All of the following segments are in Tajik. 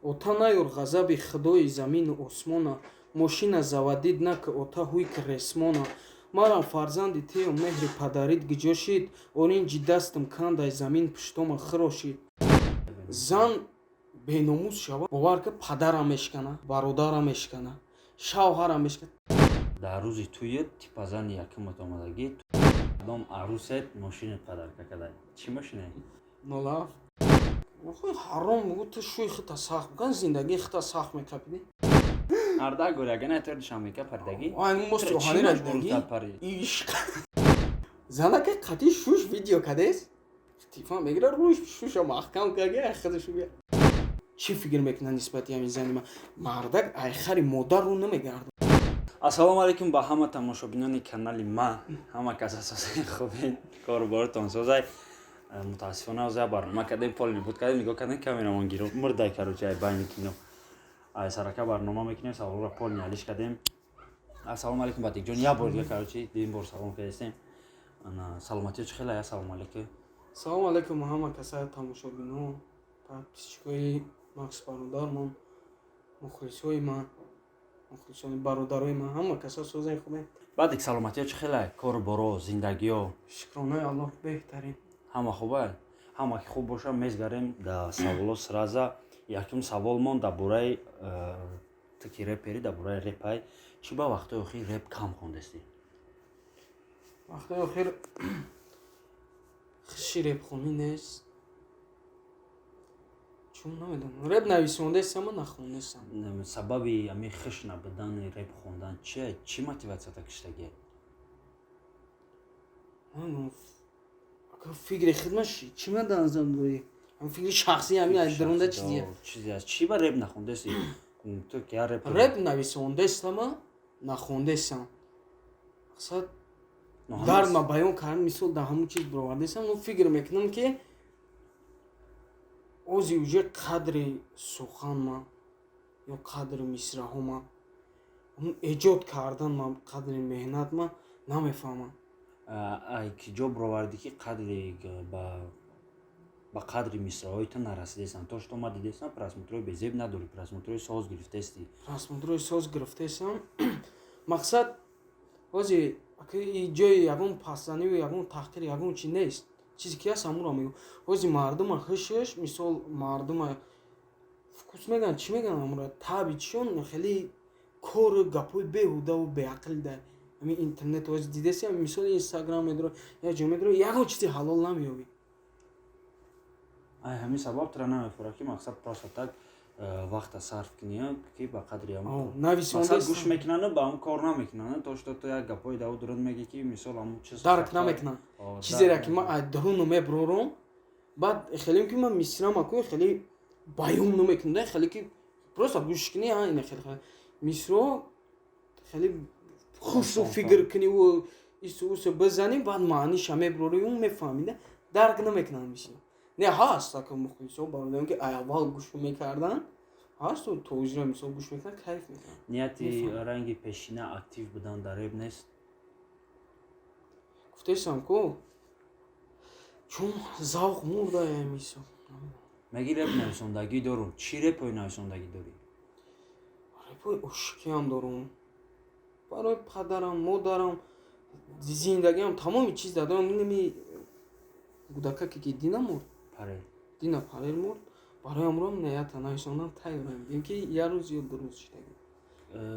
Ота, наёр ғазаби худои замину осмона, мошина заводить нака, ота, ҳуй ки ресмона. Марам фарзанди тею, меҳри падарит гиҷо шид? Оринҷи дастам кандай, замин пуштома хирошид. Зан беномус шава, бовар ка, падарам мешкана, бародарам мешкана, шавҳарам мешкана. Дар рӯзи тӯйит типа зани якумат омадагӣ, кадом арӯсет мошинат подарка кадай? Чӣ мошине? Нолаф ҳаром. Мегӯ, ту шӯи хита сахт бикан, зиндагии хита сахт мекапидӣ. Ардак горягана тор душанбека пардагӣ. Мости оҳанира дидагӣ. Ишқ занака қати шуш видео кадес, телефон мегира, рӯш шуша маҳкам карги, худаш бия. Чӣ фикр мекунад нисбати ҳамин зани ман? Мардак айхари модарру намегардад. Ассалому алайкум ба ҳама тамошобинони канали ман. Ҳама кас асоси хубин, коруборотон созай. Мутаассифона, ҳозир барнома кардем, полный буд кардем, нигоҳ кардем, камерамон гиро мурдай. Короче, ай байни кино, ай сарака барнома мекунем, саволро полный алиш кардем. Ассалому алайкум, Батикҷон, як бор дига. Короче, дин бор салом кардестем. Саломатиё чӣ хела? Ассалому алайкум. Салому алайкум ҳама касаи тамошобино, подписчикои Макс, бародармон, мухлисои ман, мухлисони бародарои ман, ҳама каса созаи хубе. Баъдик, саломатиё чӣ хела, кору боро, зиндагиё? Шукронаи Аллоҳ, беҳтарин. Ҳама хуба? Ҳама ки хуб боша, мезгарем да саволо сразу. Якум саволмон дар бораи ту ки репери, дар бораи репай. Чӣ ба вақтҳои охир реп кам хондестӣ? Вақтҳои охир хуши репхонӣ нест, чун намедонам, реп нависондестама, нахондестам. Сабаби ҳамин хуш набудани реп хондан чия? Чӣ мотиватсията киштагия? Намедонам, фикри хидмат чӣ маданзам дорӣ? Фикри шахсӣ ҳамин аз дарунда чизия. Чизе аст. Чӣ ба реп нахондеси ту ки я реп? Реп нависондестама, нахондестам. Мақсад, дардма баён кардам, мисол, дар ҳамун чиз бировардесам. Ну, фикр мекунам, ки ози уже қадри суханма ё қадри мисраҳома, эҷод карданма, қадри меҳнатма намефаҳмам. Ай ки ҷо бировардӣ, ки қадри ба қадри мисраҳои ту нарасидестанд? То что ма дидестам, просмотрои безеб надорӣ, просмотрои соз гирифтаестӣ. Просмотрои соз гирифтаестам. Мақсад, ози ҷои ягон пасзанию ягон таҳқир, ягон чи нест. Чизе ки ҳаст, ҳамонро мегӯм. Ози мардума ҳушш, мисол, мардума вкус мегӯянд, чӣ мегӯянд, ҳамонро таби чиён, хеле кору гапҳои беҳудаву беақл дар ҳамин интернет ози дидеси. Мисол, Инстаграм медро, як ҷо медро, ягон чизи ҳалол намеёбӣ. Ай ҳамин сабаб тура намефурад, ки мақсад, просто так вақта сарф кунӣ, ки ба қадри нависонда гӯш мекунанд, ба ҳам кор намекунанд. То что ту як гапҳои даву дурун мегӣ, ки мисол, ҳамун чиз дарк намекунанд, чизере ки ман аз даруну меброрам. Баъд хеле ки ман мисрама ку хеле баён намекунам, хеле ки просто гӯш кунӣ, ина хеле мисро хеле хушу фикр куниву ису усу бизанӣ, баъд маъниша меброрӣ, мефаҳмида. Дарк намекунанд мисро. Не, ҳаст ака мухлисо, бародарон, ки аввал гӯш мекарданд, ҳаст, тоҷира мисол гӯш мекунанд, кайф мекунанд. Нияти ранги пешина актив будан дар реп нест? Гуфтесам ку, чун завқ мурда мисол. Меги, реп нависондагӣ дорум. Чӣ репҳои нависондагӣ дорӣ? Репҳои ошиқиам дорум, барои падарам, модарам, зиндагиам, тамоми чиз дадорам. Ними гудакаке ки дина мурд, дина парел мурд, барои амром ната нависондан тайёрам, дим ки як рӯз ё 2 рӯз шидаги.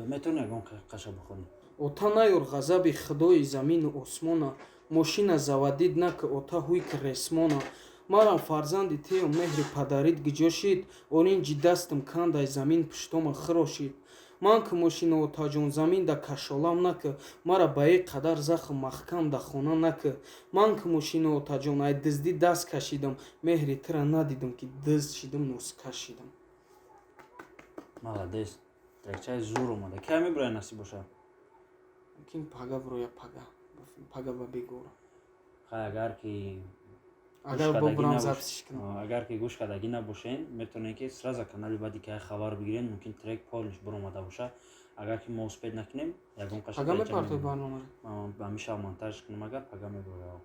Метавонӣ ягон қаша бихонӣ? Ота, наёр ғазаби худои замину осмона, мошина заводить нака, ота, ҳуй ки ресмона. Марам фарзанди тею, меҳри падарит гиҷо шид? Оринҷи дастам кандай, замин пуштома хирошид. Ман ки мошина, отаҷон, замин да кашолам нака, мара ба е қадар захм маҳкам да хона нака. Ман ки мошина, отаҷон, ай дуздӣ даст кашидам, меҳри тура надидам, ки дузд шидам, носкаш шидам. Молодец, трекчаи зур омада. Кай мебироя, насиб боша? Мумкин пага бироя, пага, пага ба бегора. Хай, агар ки агар бобурам, записиш кунам. Агар ки гӯш кардагӣ набошен, метавонед, ки сразу канали баъди ки хабар бигирен, мумкин трек полиш биромада боша. Агар ки мо успеть накунем, ягон қаша, пага мепартои барномаро. Ҳамиша монтаж кунем, агар пага мебироя.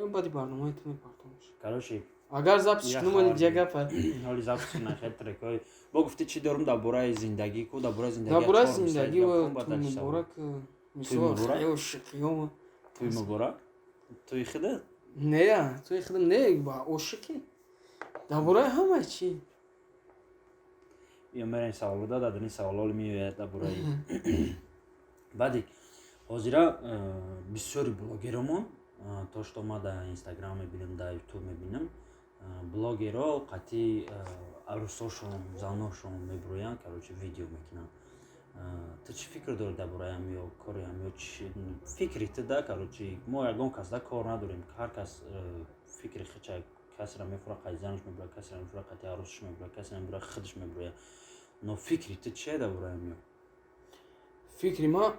Баъди барномаи ту мепартомаш. Короче. Агар запись кунам, оли ҷа гапа. Ҳоли запись кунам, хел трекҳои бо гуфти, чӣ дорум дар бораи зиндагӣ ку, дар бораи зиндагӣ. Дар бораи зиндагӣ ва тӯй муборак, мисол, ошиқиёма. Тӯй муборак, тӯи худат? Не, тӯи худам не, ба ошиқӣ, дар бораи ҳама чӣ. Ё мерем саволо да, дар ин саволҳо меояд дар бораи баъди ҳозира. Бисёри блогеромон, то что ма дар Инстаграм мебинам, дар Ютуб мебинам, блогеро қатъи арӯсошон, заношон мебироянд, короче, видео мекунанд. Ту чӣ фикр дорӣ дар бораи ҳамё кори ҳамё? Чи фикри ту да? Короче, мо ягон кас да кор надорем, ҳар кас фикри хича. Касера мефура, қати занаш мебирояд, касера мефура, қати арӯсаш мебирояд, касера мебирояд, худаш мебирояд. Но фикри ту чие дар бораи ҳамё? Фикри ма,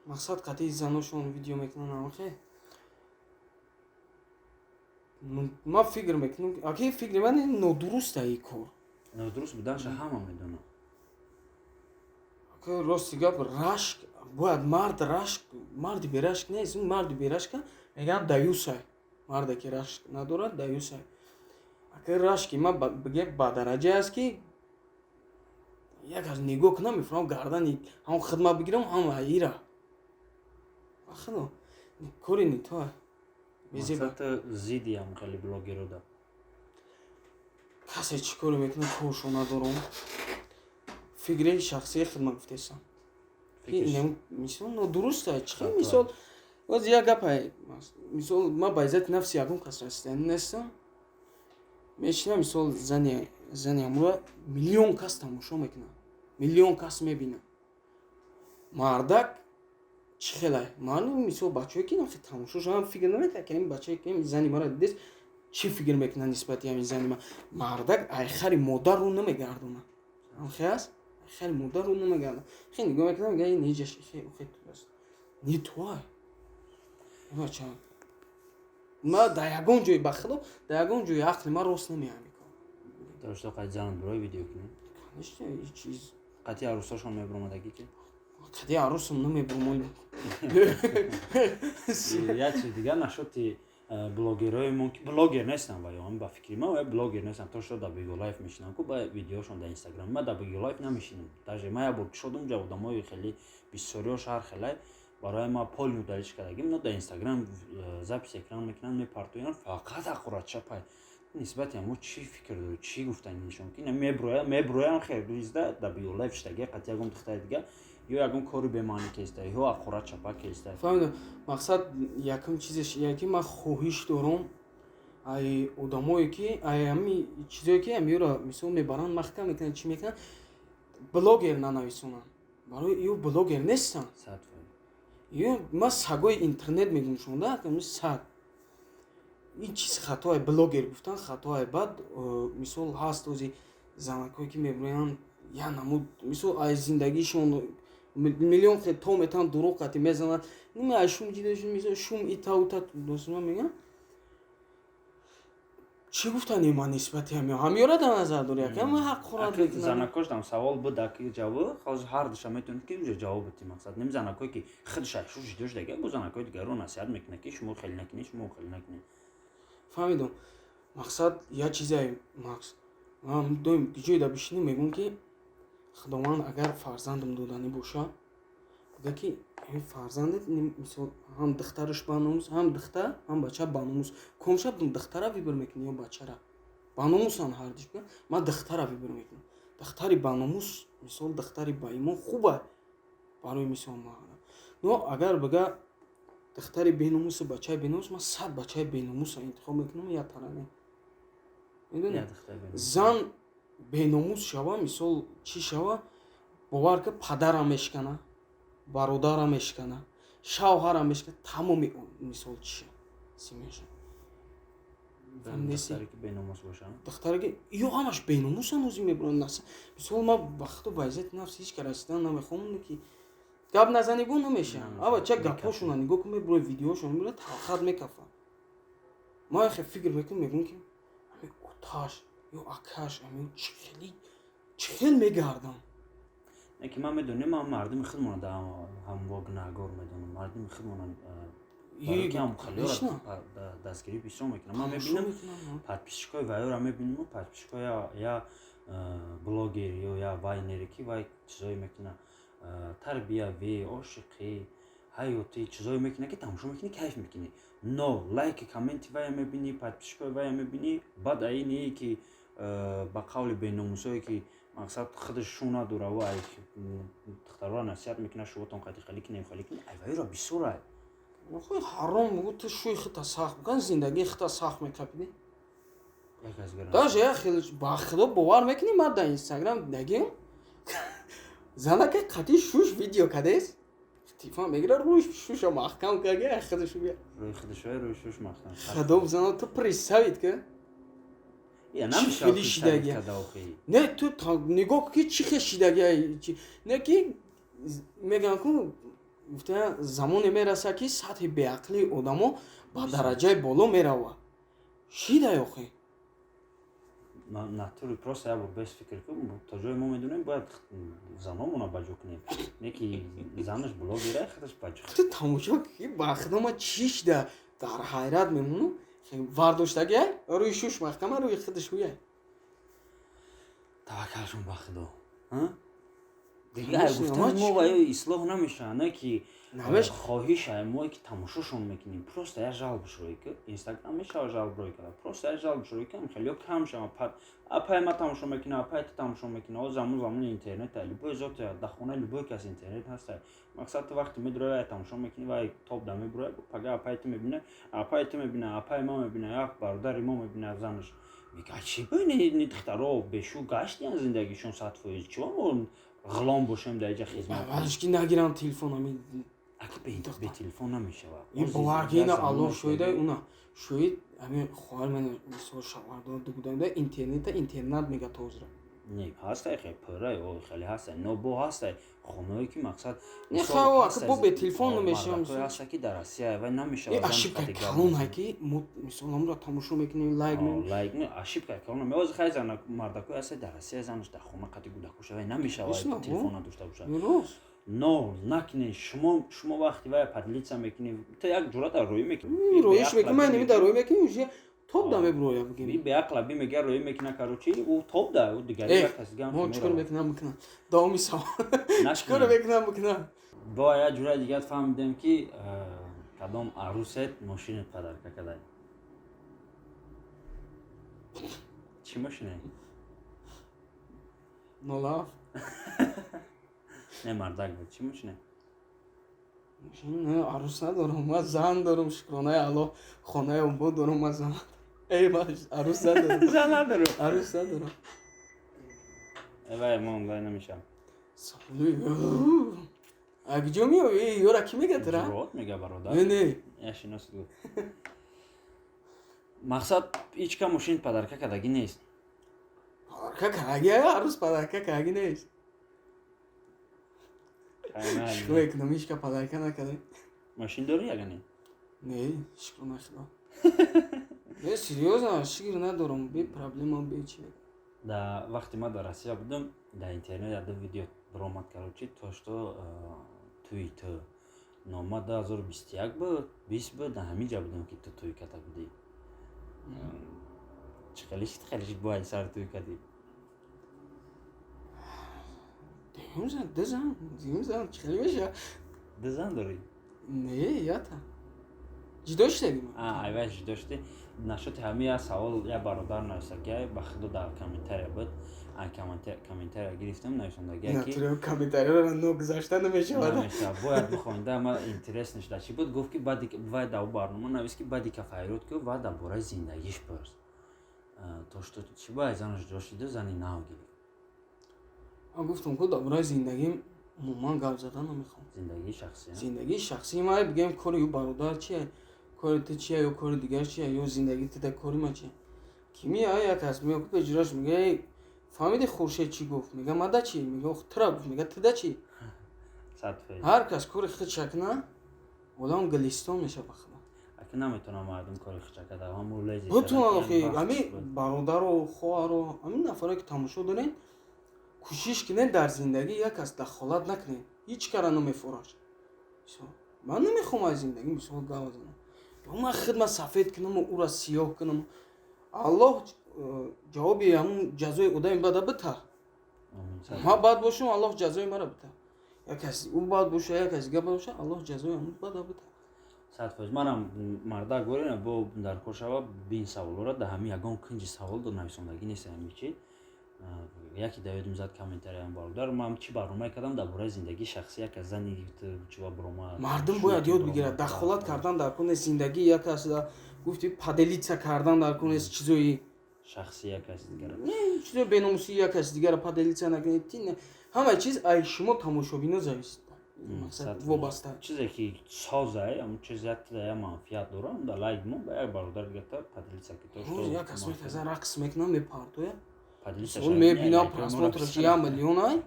мақсад, қатъи заношон видео мекунанд, амахе ман фикр мекунам, аки фикри ман нодуруста ин кор. Нодуруст буданша ҳама медонад. Рости гап, рашк бояд мард, рашк, марди берашк нест. Марди берашка мегӯянд даюсай, марде ки рашк надорад, даюсай. Ака, рашки ма бигем ба дараҷае аст, ки як аз нигоҳ кунам, мефаҳмам, гардани ҳам хидмат бигирам, ҳам ира худо кори не то. Зидди ҳам хеле блогеро да? Касе чӣ коре мекунад, коршо надорам. Фикри шахсии хидмат гуфтесам, мисол, нодуруста. Чӣ мисол, боз як гапа, мисол, ман ба иззати нафси ягон кас расиданӣ нестам. Мешинам, мисол, зани амура миллион кас тамошо мекунад, миллион кас мебинад. Мардак чӣ хелай? Ман, мисол, бачае ки тамошо шавам, фикр намекунад, ки бачае ки зани мара дидест, чӣ фикр мекунад нисбати ҳамин зани ман. Мардак айхари модарро намегардонад, хе аст, айхари модарро намегардонад. Хе нигоҳ мекунам, мега ниҷаш не туай бача. Ма дар ягон ҷои, ба худо, дар ягон ҷои ақли ман рост намеояд. Дошто қати занат бирои видео кунӣ? Конечно, чиз. Қати арӯсошон мебиромадагӣ ки? Қати арӯсам намебиромад. Як чиз дигар нашоти блогерҳои мо, ки блогер нестам, ва ё ба фикри ман ва блогер нестам, то что дар Биголайф мешинам ку, ба видеошон дар Инстаграм. Ман дар Биголайф намешинам даже. Ман як бор кушодум, ҷа одамои хеле бисёриҳо шаҳр хелай барои ма полный удалить кардагим. Но дар Инстаграм запись экран мекунанд, мепартоянд, фақат ҳақорат чапай. Нисбати ҳамо чӣ фикр дорӣ, чӣ гуфтани нишон, ки меброям хел ризда дар Биголайф шидаги, қати ягон духтари дига ё ягон кори бемаънӣ кеста, ё ҳақорат чапа кеста? Фаҳмидам. Мақсад, якум чизеш яке, ман хоҳиш дорам ай одамое ки ай ҳами чизое ки ҳамиёро, мисол, мебаранд, маҳкам мекунанд, чӣ мекунанд, блогер нанависонанд. Барои ё блогер нестанд. Ё ман сагои интернет мегӯм шунда, саг. Ин чиз хатое, блогер гуфтан хатое. Баъд, мисол, ҳаст ози занакое ки мебироянд, я намуд, мисол, ай зиндагишон миллион хел то метавон дурӯғ қати мезананд. Ай шум дида, шум ита ута досма мегӯям. Чӣ гуфтани ман нисбати ҳамё? Ҳамёра дар назар дорӣ, ака, ман ҳақорат мекунам. Занакош савол буд, аки ҷавоб ҳозир ҳар душа метавонед ки уҷа ҷавоб битӣ. Мақсад, ним занакое ки худаш шу жидо шудага, бо занакои дигарро насиҳат мекунад, ки шумо хеле накунед, шумо хеле накунед. Фаҳмидам. Мақсад, як чизе, макс, ман доим ҷое да бишинам, мегӯям, ки Худованд агар фарзандам доданӣ боша, бигӯяд, ки ин фарзандет, мисол, ҳам духтараш баномус, ҳам духтар, ҳам бача баномус. Комша духтара выбор мекунӣ ё бачара? Баномусанд ҳардуш. Ман духтара выбор мекунам. Духтари баномус, мисол, духтари баимон хуба барои, мисол, но агар бига духтари беномусу бачаи беномус, ман 100 бачаи беномуса интихоб мекунам, як таране. Медонӣ, зан беномус шава, мисол, чӣ шава, бовар ки, падарам мешкана, бародарам мешкана, шавҳарам мешкана, тамоми, мисол, чиша симеша. Духтаре ки ё ҳамаш беномусан, ӯзи мебуранд. Мисол, ман ба худу ба иззати нафс ҳеҷ ка расидан намехоҳам, ки гап назанӣ бо намеша. Аба ча гапҳошона нигоҳ кун, мебурои видеошон мебура, талхат мекафа. Ман хе фикр мекунам, мегӯям, ки ами оташ ё акаш ами чӣ хели, чӣ хел мегардам. Не ки ман медонем, ман мардуми худмона дар ҳамво гунаҳгор медонам, мардуми худмона. Барои ки ҳам хелеро дастгирӣ бисёр мекунам. Ман мебинам, подписчикои вайёро мебинам, подписчикои я блогер ё я вайнере, ки вай чизое мекуна, тарбиявӣ, ошиқӣ, ҳаётӣ, чизое мекуна, ки тамошо мекунӣ, кайф мекунӣ. Но лайки, комменти вая мебинӣ, подписчикои вая мебинӣ, баъд аине ки ба қавли беномусое, ки мақсад худаш шу надораву ай духтарора насиҳат мекунад: шувотон қати хеле кинем, хеле кинем, ай вайёро бисёр ай. Ҳаром бугу, ту шӯи хита сахт бикан, зиндагии хита сахт мекапидӣ. Даже я хеле, ба худо, бовар мекунӣ, ман дар Инстаграм дагим, занака қати шуш видео кадест, телефон мегира, рӯи шуша маҳкам карга, худаш рӯи худашо, рӯи шуш маҳкам. Худо бизана, ту представить ка. Хеле шидаги не, ту нигоҳ ки чӣ хел шидаги не, ки мегӯям ку, гуфта, замоне мерасад, ки сатҳи беақлии одамо ба дараҷаи боло меравад. Шидай охи. Натури просто як бор бес фикр кун, то ҷое мо медонем, бояд заномона баҷо кунем, не ки занаш блогера, худаш баҷо. Ту тамошо ки, ба худо, ма чӣ шида, дар ҳайрат мемонам. Вардоштагия, рӯи шуш маҳкама, рӯи худаш гӯя. Таваккалшон ба худо. Дигар гуфтани мо ва ё ислоҳ намешавад, не ки хоҳиша мо, ки тамошошон мекунем, просто як жалоб шурӯӣ ки Инстаграм мешава жалоб рӯй карда, просто як жалоб шурӯӣ кам хеле кам шава. Апай ма тамошо мекуна, апай ту тамошо мекуна. О замони интернет, любой зот, дар хонаи любой кас интернет ҳаста. Мақсад, ту вақте медурои, тамошо мекунӣ, вай топ да мебуроя, пага апай ту мебина, апай ту мебина, апай ма мебина, як бародари мо мебина, занаш мега: чӣ бини, духтаро бешу гаштиян, зиндагишон 100%, чӣ мо ғулом бошем, дар иҷа хизмат. Ки нагирам телефон ами. Аки бе телефон намешавад. Бовар ки, Аллоҳ шоҳида, уна шоҳид, ами хоҳар ман, мисол, шавҳардор буданда интернета интернат мега тозра. Не, ҳастай, хеле пурра, хеле ҳастай, но бо ҳастай хонаое, ки мақсад Не, хао, бо бе телефон намешавам. Ҳаста, ки дар Россия вай намешавад. Ошибка калон ҳай, ки мо, мисол, ҳамро тамошо мекунем, лайк. Лайк ошибка калон. Меози хай зана мардакои ҳастай дар Россия, занаш дар хона қати гудакуша, вай намешавад телефон надошта бошад. Но накунед шумо вақти вай поделиться мекунӣ, ту як ҷурата рӯӣ мекунӣ. Рӯиш мекунӣ, ман неми дар рӯӣ мекунӣ, уже топ да меброя, бигем. Беақла би мега, рӯӣ мекуна, короче, ӯ топ да, ӯ дигари як кас дига. Мо чикор мекунам, мекунам, давоми савол: чикор мекунам, мекунам. Бо як ҷураи дигар фаҳмидем, ки кадом арӯсет мошинет подарка кадай. Чӣ мошине? Нолав. Не, мардак буд, чӣ мошине? Арӯс надорам ман, зан дорам, шукронаи Аллоҳ, хонаи обод дорам ман, зан. Эй, ман арӯс надорам. Зан надорам. Арӯс надорам. Вай, мон вай намешавам. Акҷо меои, ёра ки мега тра? Рот мега, бародар. Не, не. Я шинос гуфт. Мақсад, ҳеч ка мошин подарка кардагӣ нест. Подарка кардаги, арӯс подарка кардаги нест. Шукр мекунам, ҳеч ка подарка накарда. Мошин дорӣ ага не? Не, шукр на худо. Не, серьёзно, шукр, надорам, бе проблема, бе чи. Да, вақте ман дар Россия будам, дар интернет яду видео баромад, короче, то что туи ту нома 2021 буд, 20 буд, дар ҳамин ҷа будам, ки ту туй карда будӣ. Чӣ хеле шид, хеле шид, бояд сар туй кардӣ? Дуюм зан, ду зан, дуюм зан, чӣ хеле меша? Ду зан дорӣ? Не, ята ҷудо шудагим. Айвай, ҷудо шудӣ. Нашоти ҳами як савол як бародар нависагия, ба худо, дар комментария буд, комментария гирифтам, нависондагия ки Комментарияро ногузашта намешавад. Намешавад, бояд бихонда. Ма интерес нашуда, чӣ буд, гуфт, ки баъди вай дар барнома навист, ки баъди ка файрод ку ва дар бораи зиндагиш пурс, то что чӣ бояд занаш ҷудо шиду зани нав гирифт. Гуфтам ку, дар бораи зиндагим умуман гап зада намехоҳам. Зиндагии шахсӣ. Зиндагии шахсии ма, бигем, кори ю бародар чия, кори ту чия, ё кори дигар чия, ё зиндагии ту да кори ма чия, ки мея як кас мея беҷураш, мега: фаҳмиди, Хуршед чӣ гуфт? Мега: мада чӣ? Мега: тура гуфт. Мега: туда чӣ? Ҳар кас кори худша куна, одам гулистон меша, ба худо. Аки наметавонам мардум кори худша када. Бутунан охи, ами бародару хоҳару, ҳамин нафаре, ки тамошо дорен, кӯшиш кунед, дар зиндагӣ як кас дахолат накунед, ҳеҷ кара намефураш. Ман намехоҳам аз зиндагӣ, мисол, гап занам, ман хидма сафед кунаму ӯра сиёҳ кунам. Аллоҳ ҷавоби ҳамун ҷазои одами бада бита. Ман бад бошам, Аллоҳ ҷазои мара бита. Як каси ӯ бад боша, як каси дига бад боша, Аллоҳ ҷазои ҳамун бада бита. 100%. Манам мардак борена бо дар кор шава бин саволора да ҳами ягон кунҷи савол до нависондагӣ нест. Ҳами чи яке да ёдум зад, комментарияам, бародар, ман чӣ барномае кардам дар бораи зиндагии шахсӣ, як аз зани чува бирома. Мардум бояд ёд бигирад, дахолат кардан дар кор нест зиндагии як кас. Гуфти, поделиться кардан дар кор нест чизои шахсӣ як каси дигара. Чизои беномусии як каси дигара поделиться накунед. Ҳама чиз ай шумо, тамошобино, зависит, вобаста. Чизе ки созай, ам чиз як я манфиат дора, да лайк мо ба як бародар дигата поделиться ки то что як кас метаза, рақс мекунам, мепартоя, мебинам, просмотраш 1 миллионай,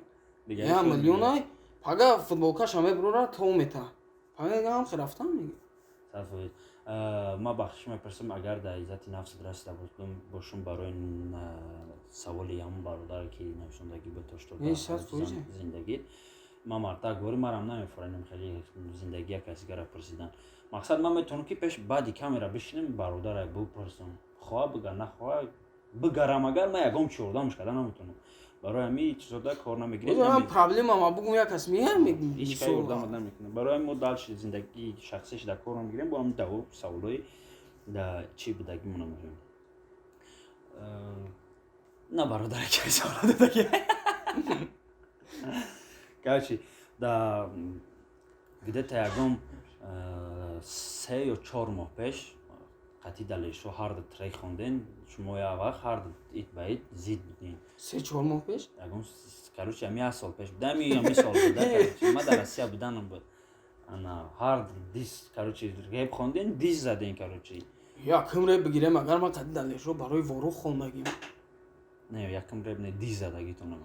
1 миллионай, пага футболкаша мебурора, то мета, пага ам рафтам меги. Ман бахшиш мепурсам, агар дар иззати нафсат расида бошум, барои саволи ҳамон бародаре ки нависондагӣ ба то что зиндагӣ. Ман мардак бори марам намефаҳмам, хеле зиндагӣ як каси гара пурсидан. Мақсад, ман метавонам ки пеш баъди камера бишинем, бародарай бупурсам, хоҳа бигар, нахоҳа бигарам, агар ман ягон чи ёрдамш карда наметавонам, барои ҳами чизода кор намегирем. Проблема ма бугум, як кас меям. Ҳеч кай ёрдам намекунам. Барои ҳами мо дальше зиндагии шахсиш дар кор намегирем, бо ҳами даво саволои да чӣ будагимона мегӯем. На, бародаре ки савола додаги. Короче, да где-то ягон 3 ё 4 моҳ пеш қатъи Далершо ҳарду трек хонден. Шумо як вақт ҳарду ит ба ит зид будем. 3-4 моҳ пеш? Ягон, короче, ами як сол пеш буд, ами сол буд, ма дар Россия буданам буд. Ана ҳарду дис, короче, реп хонден, дис заден, короче. Якум реп бигирем, агар ман қатъи Далершо барои ворух хондагим. Не, якум реп не, дис задагитон.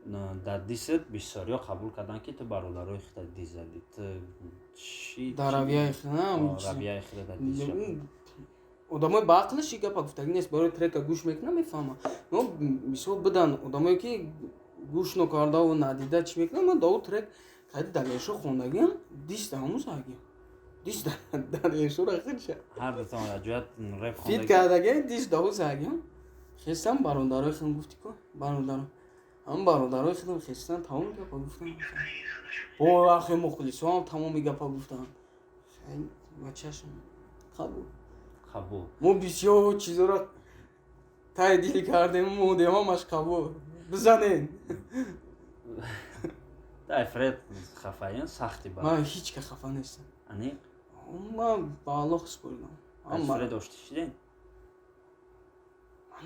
Дар дисет бисёриё қабул карданд, ки ту бародарои хита дис задӣ. Ту чӣ? Дар равияи равияи хита дис. Одамои ба ақлиш и гапа гуфтагӣ нест. Барои трека гӯш мекунам, мефаҳмам. Но мисол, бидан одамое ки гӯш нокардаву надида чӣ мекунам. Ман дао трек қади Далершо хондагиам, дис даҳаму загиам, дис Далершора худша. Ҳардутон ҷоят реп. Фит кардагиам, дис даҳу загиам, хестам, бародарои худам гуфти ко бародаро, ҳам бародарои худам хестан, тамоми гапа гуфтам. Бо ахи мухлисоам тамоми гапа гуфтам. Бачашам, қабул. Қабул. Мо бисёр чизоро тай дил кардем, модем, ҳамаш қабул, бизанен. Дай Фред хафаен сахти ба. Ман ҳеҷ ка хафа нестам. Ани? Ман ба Аллоҳ супурдам. Фред оштӣ шидем?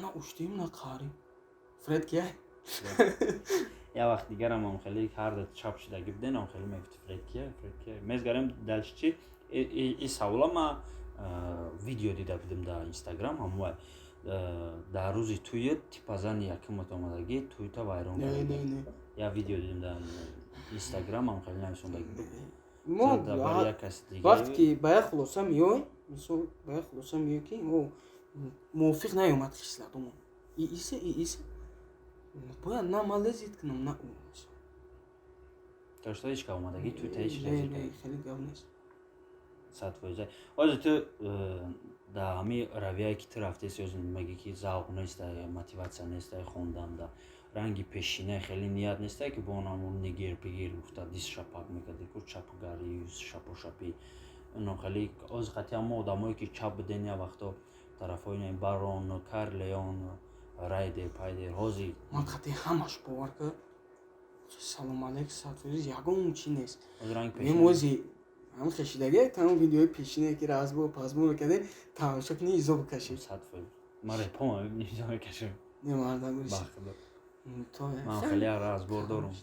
На уштим, на қарим. Фред кия? Як вақт дигарам ам хеле ҳарда чап шидагӣ буден, ам хеле мегуфти: «Фред кия, Фред кия?» Мезгарем дальше. Чи и савола ма видео дида будем дар Инстаграм, ҳамвай дар рӯзи тӯйит типа зани якумат омадагӣ, тӯйта вайрон. Як видео дидем дар Инстаграм, ам хеле нависондагӣ буд. Мо вақте ки ба як хулоса меёй, мисол, ба як хулоса меёй, ки мувофиқ наёмад хислатумон, ииса ииса бояд на ман лезить кунам, на ӯ. То что ҳеч ка омадагӣ тӯйта ҳеч? Хеле гап нест. 100%. Ҳозир ту дар ҳамин равияе ки ту рафтеси, ҳозир мегӣ ки завқ неста, мотиватсия неста хонданда, ранги пешина хеле ният неста, ки бо он нигер пигир гуфта дис шапак мекарди ку, чапгари, шапошапӣ, ино хеле ҳозир қатъи ҳамо одамое ки чап буден, як вақто тарафҳои Барон, Карлеон, Райдер Пайдер ҳозир? Ман қатъи ҳамаш, бовар кар, салом алейк, 100% ягон чи нест. Мемози ҳам хешидаги тамом видеои пешине ки разбор пазбор мекардем, тамошо кунӣ, изо бикашӣ. 100%. Ман репома изо мекашам. Не, мардак. Ман хеле разбор дорум.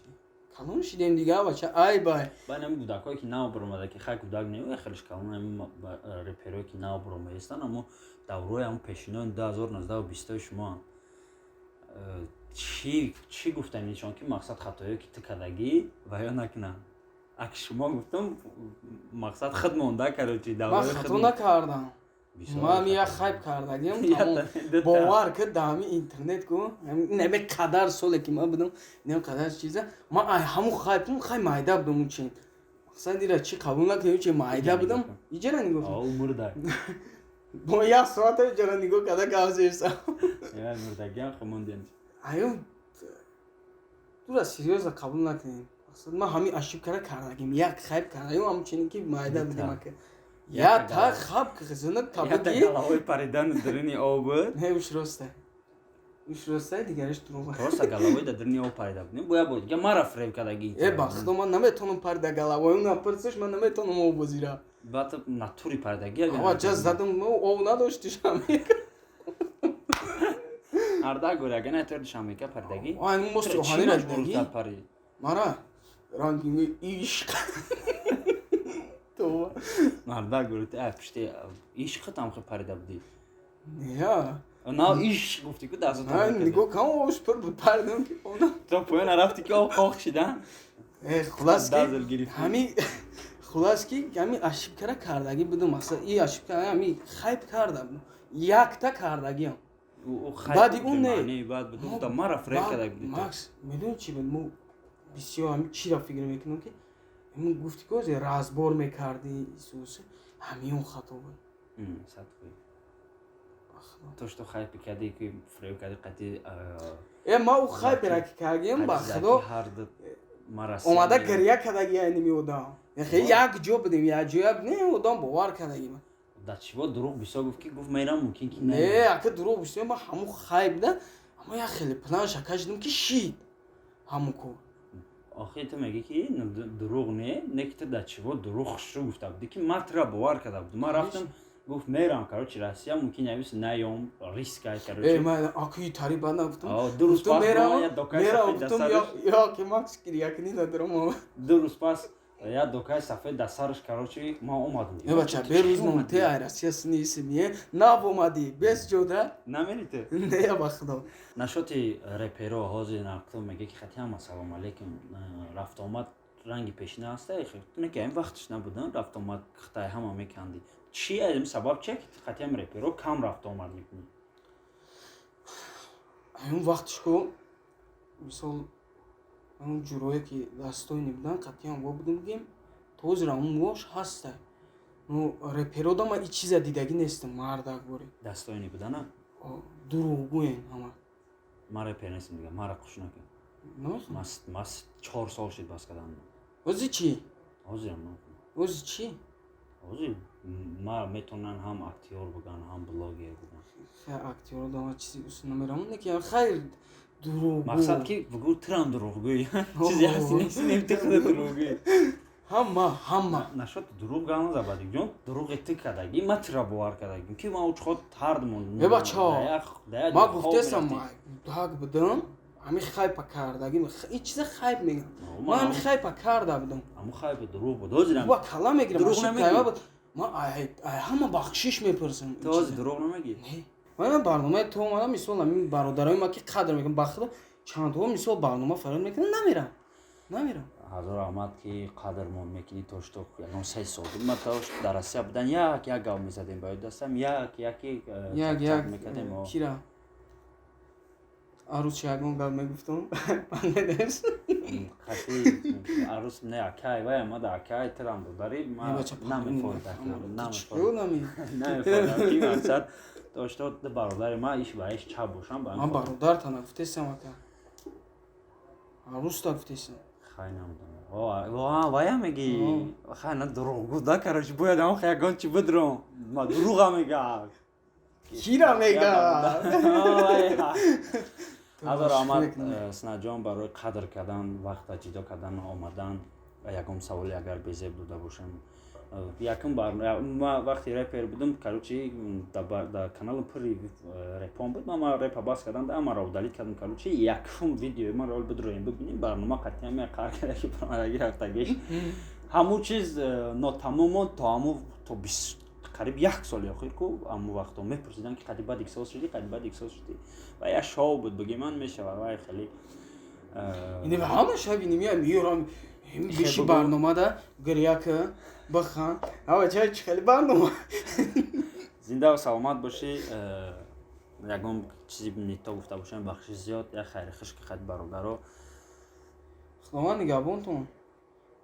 Калон шидем дига, бача, ай бай. Баъд ҳами кӯдакҳое ки нав баромада, ки хай, кӯдак не, хелеш калон, ҳами реперое ки нав баромаистанд, аммо даврои ҳам пешинои 2019 бистои шумоанд, чӣ гуфтанишон, ки мақсад хатоё ки ту кардагӣ ва ё накунанд? Ак шумо гуфтам, мақсад худ монда, короче. Ман хато накардам. Ман як хайп кардагиам, бовар ки, дар ҳами интернет ку наме қадар соле ки ман будам, нем қадар чиза, ман ай ҳамун хайпум, хай майда будам, чин Мақсад, ира чӣ қабул накунем, чи майда будам, иҷара нигоҳ кун. Мурда. Бо як соата иҷара нигоҳ карда гап зерсам. Мурдагиам хомондиям. Аю тура серьёзно қабул накунем. Мақсад, ман ҳамин ошибкара кардагим, як хайб кардагим, ҳамчунин ки майда будем, ака. Я та хаб зина табаги головой паридан дарини об буд. Не, уш роста. Уш роста, дигараш дурӯғ. Просто головой дар дарини об парида буд. Боя буд. Я мара фрейм кадаги. Э, ба худо, ман наметонам парида головой, напурсиш, ман наметонам об бозира. Баъд натури паридаги. Ава ҷаз задам, об надошти шамека. Арда гори, ага на тор шамека паридаги. Ай, мост рӯҳани радаги. Мара ранги ишқ. Това. Марда гори, ти пишти ишқ там хе парида буди. Я. На ишқ гуфти ку дастот. Нигоҳ кам ош пур буд, паридам ки она. То поён рафти ки об қоқ шида. Э, хулас ки ҳами хулас ки ҳами ошибкара кардагӣ будам, мақсад и ошибка ҳами хайб карда будам. Якта кардагиам. Баъди он не. Баъд буд, та мара фрейм карда буди. Макс, медонӣ чӣ буд? Мо бисёр ҳами чиро фикр мекунам ки ҳамин гуфти ки озе разбор мекардӣ Исус, ҳамин хато буд. 100%. То что хайп кардӣ ки фрейм кардӣ қати. Э, ма ӯ хайпера ки кардем, ба худо, омада гиря кардаги айними одам. Як ҷо будем, як ҷоя не одам бовар кардаги. Да чиво дурӯғ бисёр гуфт ки гуфт мерам, мумкин ки не. Ака, дурӯғ бисёр, ма ҳамун хайп да, ама як хеле план шакашидам ки шид ҳамун кор. Охи ту мегӣ ки дурӯғ не, не ки ту да чиво дурӯғ шу гуфта будӣ ки ман тура бовар карда будам. Ман рафтам, гуфт мерам, короче, Россия, мумкин явис наём, риска, короче. Э, ман аки тари бад нагуфтам. Ду рӯз пас мерам, гуфтам, ё ки Макс гиря кунӣ надорам. 2 рӯз пас я докаи сафед дар сараш, короче, ман омадам. Э, бача, берӯз мон те ай Россия сини симие нав омадӣ, бес ҷода. Намери ту? Не, ба худо. Нашоти реперо ҳозир нақто меге ки хати ҳама салом алейкум, рафтуомад ранги пешина ҳаста, ту не ки ҳамин вақташ набудан, рафтуомад хитай ҳама меканди. Чи ин сабаб чия ки хати ҳам реперо кам рафтуомад мекунӣ? Ҳамин вақташ ку мисол ҳамун ҷурое ки дастойни будан, қатъиян во будем гим, то ҳозир ҳамун вош ҳаста. Ну реперода ман ин чиза дидагӣ нестам, мардак боре. Дастойни будана? Дурӯғгӯен ҳама. Ман репер нестам дига, мара хуш накун. Намехоҳам. Ман 4 сол шид бас кардан. Ҳозир чӣ? Ҳозирам. Ҳозир чӣ? Ҳозир ма метавонанд ҳам актёр буган, ҳам блогер буган. Хай, актёр дама чизи усу намерам, не ки хайр дурӯғгӯ. Мақсад ки бугӯ турам дурӯғгӯй. Чизе ҳасти нести, нем ту худа дурӯғгӯй. Ҳама, ҳама. Нашод дурӯғ гап наза, бадикҷон, дурӯғи ту кардагӣ, ман тура бовар кардагим ки ман учход ҳардумон. Э, бача, ман гуфтестам, так будам, ҳамин хайпа кардагӣ, ин чиза хайп мегӯям. Ман ҳамин хайпа карда будам. Ҳамун хайпа дурӯғ буд. Ҳозирам. Ба кала мегирам. Дурӯғ намегӣ. Ман ҳама бахшиш мепурсам. Ту ҳозир дурӯғ намегӣ? Не. Ман барномаи ту омадам, мисол ҳамин бародарои ма ки қадр мекунам, ба худо чандҳо мисол барнома фарёд мекунам, намерам. Намерам. Ҳазор раҳмат ки қадрмон мекунӣ, то что ягон 3 сол буд. Ман то дар Россия будан як як гап мезадем, ба ёд дастам як яки як як мекардем. Кира? Арӯс чи ягон гап мегуфтам? Ман Қати арӯс не, акай вай омада, акай тирам додари, ман намефордам ки мақсад то что бародари ман иш ба иш чап бошам. Ман бародарта нагуфтесам, ака. Арӯста гуфтесам. Хай, намедонам. Вая меги? Хай, на дурӯғгӯ да, короче, бояд ам ягон чи бидром. Ма дурӯға мега. Кира мега? Ҳазор раҳмат, Синаҷон, барои қадр кардан, вақта ҷидо кардан, омадан. Ягон саволе агар безеб дода бошам. Якум ма вақти репер будам, короче, дар каналам пури репон буд. Ман репа бас кардам, да маро удалить кардам, короче, якум видеои ман рол бидроем бибинем, барнома қатъиян ме қар карда ки баромадаги рафтагиш. Ҳамун чиз нотамом монд то ҳамун то қариб як соли охир ку ҳамун вақто мепурсиданд ки қади баъд иксол шудӣ, қади баъд иксол шудӣ. Ва як шоу буд, буги ман мешавад, вай хеле Ини ҳама шаби нимия меёрам биши барномада гиряка бахан. Ава чай чи хеле барнома. Зинда ва саломат бошӣ. Ягон чизи нито гуфта бошам, бахшиш зиёд. Як хайри хушки қад бародаро. Худованд нигаҳбонтон.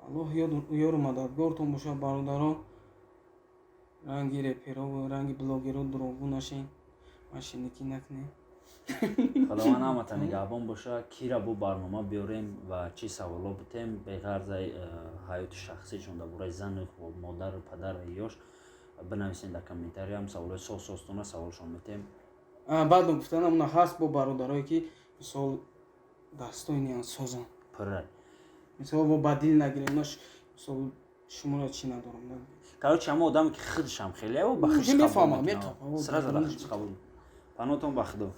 Аллоҳ ёру мададгортон бошад, бародарон. Ранги реперову ранги блогеро дурӯғгӯ нашен, мошенникӣ накунем. Худованд ҳамата нигаҳбон боша. Кира бо барнома биёрем ва чӣ саволо битем, беғарзаи ҳаёти шахсишон, дар бораи зану модару падару ёш бинависен дар комментариям. Саволои соз созтона саволшон метем. Баъд гуфтанам ҳаст бо бародарое, ки мисол дастоиниан созан. Пурра. Мисол, бо ба дил нагирем, мисол, шуморо чӣ надорам. Короче, ҳама одаме, ки худшам хеле ба мефаҳмам. Сразу қабул. Панотон ба худо.